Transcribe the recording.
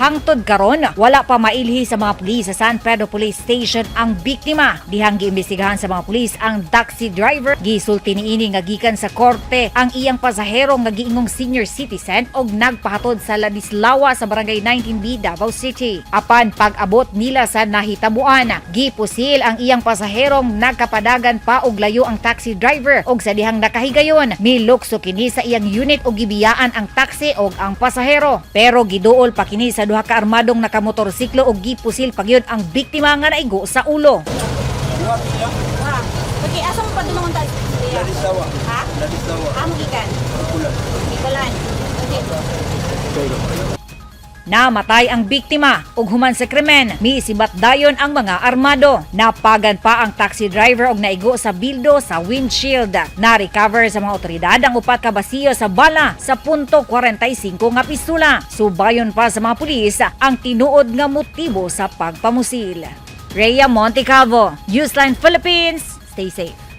Hangtod karon, wala pa mailhi sa mga pulis sa San Pedro Police Station ang biktima. Dihang giimbestigahan sa mga pulis ang taxi driver, gisulti niini nga gikan sa korte ang iyang pasahero nga giingong senior citizen og nagpahatod sa Ladislawa sa Barangay 19B, Davao City. Apan pag-abot nila sa nahitabuan, gipusil ang iyang pasaherong nagkapadagan pa og layo ang taxi driver og sa dihang nakahigayon, milukso kini sa iyang unit og gibiyaan ang taxi og ang pasahero. Pero giduol pa kini sa duha ka armadong nakamotorsiklo og gipusil pa gyud ang biktima nga naigo sa ulo. Ah, okay, asa mo padulungon ta? Ladislawa. Ha? Ladislawa. Amo gikan? Kulan. Bicolan. Okay. Namatay ang biktima ug human sa krimen, miisibat dayon ang mga armado. Napagan pa ang taxi driver og naigo sa bildo sa windshield. Na-recover sa mga otoridad ang upat ka basiyo sa bala sa .45 nga pistula. Subayon pa sa mga pulis ang tinuod nga motibo sa pagpamusil. Rhea Montecalvo, Newsline Philippines. Stay safe.